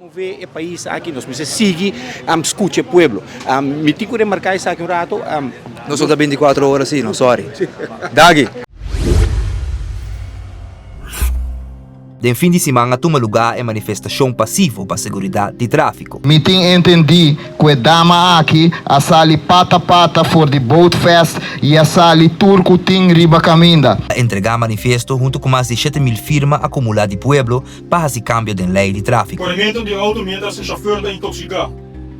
Move e pais aki nos mester sigui scucha e pueblo. Mi tin cu remarca esaki un rato. Nos no ta binticuatro ora si no, sorry. Dagi. Den fin di siman a tuma lugá e manifestashon pasivo pa seguridat di tráfiko. Mi tin entendí ku e dama aki a sali pata pata for di Boatfest i a sali tur ku tin riba kaminda. A entregá manifesto huntu ku mas di 7000 firma akumulá di pueblo pa hasi kambio den lei di tráfiko. Korementu di outo miéntras e shofèr ta intoksiká.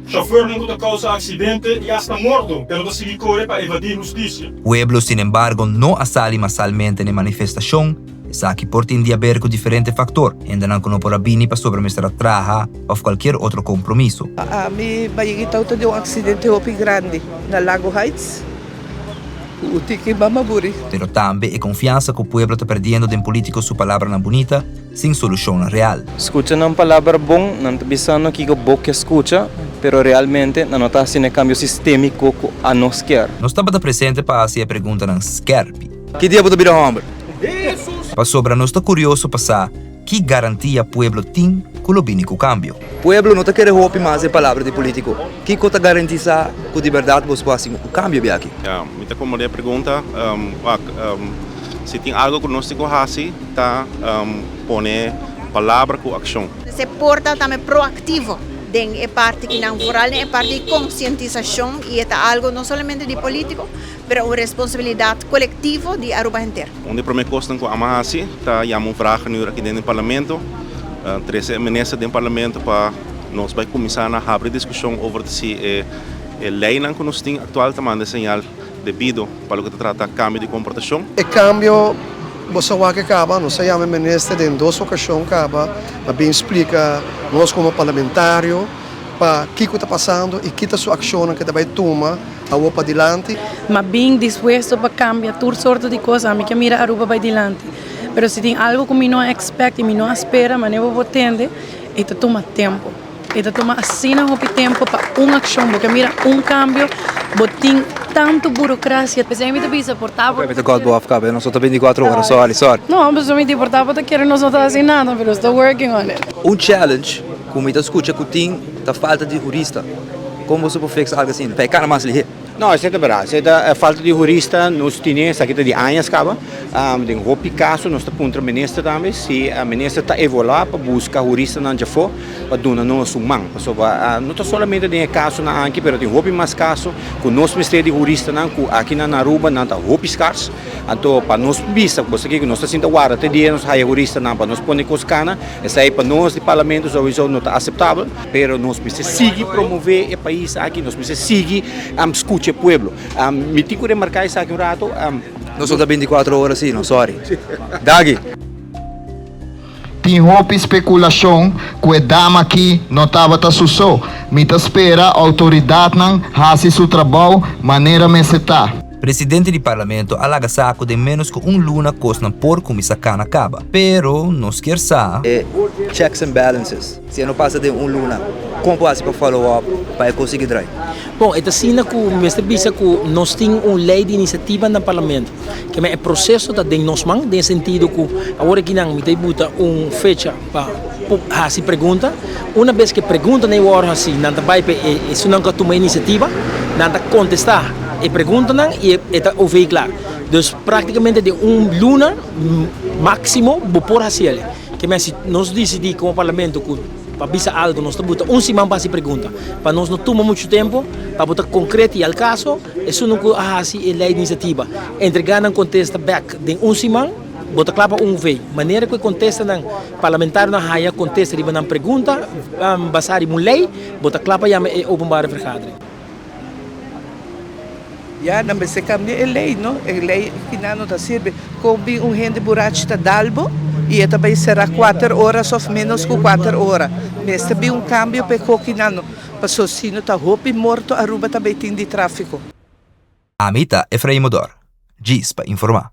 Shofèrnan ku ta kousa aksidente i asta morto, pero ta sigui kore pa evadí hustisia. Pueblo sinembargo no a sali masalmente n'e manifestashon. Esaki por tin di aber ku diferente faktor, hendenan ku no por a bini pasobra mester a traha òf kualkier otro kompromiso. Mi bayigitau ta di un aksidente hopi grandi na Lago Heights ku tiki mama buri. Pero tambe e konfiansa ku pueblo ta perdiendo den politiko su palabranan bunita sin solushonnan real. Skucha nan palabra bon, nan ta bisa no kiko bo ke skucha, pero realmente nan no ta hasi e kambio sistémiko ku anos kier. Nos tabata presente pa hasi e preguntanan skèrpi. Ki dia bo ta bira hòmber? Pasobra nos ta kurioso pa sa ki garantia pueblo tin ku lo bini ku kambio. Pueblo no ta kere hopi mas e palabra di politiko. Kiko ta garantisá ku di bèrdat boso por hasi un kambio biaki? Ya, mi ta komprendé e pregunta. Wak, si tin algu ku nos tin ku hasi ta pone palabra ku akshon. Se por ta tambe proactivo den e parti kinan, vooral den e parti di concientisacion y e ta algo no solamente di politico, pero un responsabilidad colectivo di Aruba henter. Un di e prome kosnan ku ama hasi ta yama un vragenuur aki den parlamento, trese e minister den parlamento pa nos bai kuminsá na habri diskushon over si e leinan ku nos tin aktual ta manda e señal debido pa loke ta trata kambio di komportashon. E kambio bo sa wak e kaba, nos a yama e minister den dos okashon kaba pa bin splika nos komo parlamentario pa kiko ta pasando i kita su akshonnan ke ta bai tuma awor padilanti. M'a bin dispuesto pa cambia tur sorto di cos, ami ke mira Aruba bay dilanti. Pero si tin algo cu mi no a expect y mi no a spera, manera bo por tende, e ta tuma tempo. E ta tuma asina hopi tempo pa un accion, bo ke mira un cambio, bo tin tanto burocracia. P'esey mi ta bisa por ta bo. Mi ta got bo af caba, nos no ta binticuatro ora, sorry, sorry. No, pasobra mi di por ta bo ta kere nos no ta haci nada, pero nos ta working on it. Un challenge cu mi ta scucha cu tin ta falta di hurista. Kon boso por fix algu asina pa e kana mas lihé? No, esei ta berdad. Esei ta e falta di hurista nos tine esaki ta di añas kaba. Den hopi kaso nos ta puntra minister tambe si minister ta evaluá pa buska huristanan djafó pa duna nos un man. Pasobra no ta solamente den e kasonan aki pero tin hopi mas kaso ku nos mester di huristanan ku akinan na Aruba nan ta hopi skars. Anto pa nos bisa ku boso aki ku nos ta sinta warda te dia nos haya huristanan pa nos pone kos kana, esei pa nos di parlamento souiso no ta aseptabel. Pero nos mester sigui promove e pais aki, nos mester sigui scucha e pueblo. Mi tin cu remarca esaki un rato. Nos no ta binticuatro ora si no, sorry. Dagi. Tin hopi spekulashon ku e dama aki no tabata su so. Mi ta spera outoridatnan hasi su trabou manera mester ta. Presidente di Parlamento a laga sa cu den menos cu un luna cosnan por cuminsa cana caba. Pero nos kier sa. E checks and balances. Si e no pasa den un luna, kon por hasi pa follow up pa e kos sigui drai? Bon, e ta asina ku mester bisa ku nos tin un lei di inisiativa na Parlamento. Ke men e proseso ta den nos man, den e sentido ku awor akinan mi ta buta un fecha pa hasi pregunta. Una bes ku e preguntanan ei wòrdu hasi, nan ta bai pa e esunnan ku a tuma e inisiativa, nan ta kontestá e preguntanan i e ta OV kla. Dus praktikamente den un luna máksimo bo por hasi el. Ke men si nos disidí komo parlamento ku pa bisa algu nos ta buta un siman pa hasi pregunta, pa nos no tuma muchu tempu, pa bo ta konkret i al kaso, esunnan ku a hasi e lei di inisiativa entregá nan kontesta bèk den un siman, bo ta kla pa un vei. Manera ku e kontestanan parlamentarionan haya kontesta riba nan pregunta basá riba un lei, bo ta kla pa yama e openbare vergadering. Ya, nan mester cambia e ley, no? E ley kinan no ta sirbi. Con bin un hende burachi ta dal bo y e ta bay cera cuater horas of menos cu cuater hora. Mester bin un cambio pa e cokinan, no? Paso si no ta hopi morto Aruba ta bay tin di trafico. Ami ta Efraim Odor. Djis pa informá.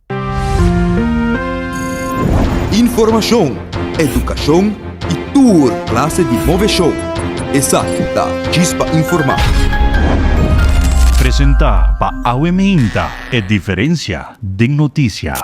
Informashon, edukashon i tur klase di moveshon. Esaki ta Djis pa Informá. Presentá pa Awe Meinta, e diferensia den notisia.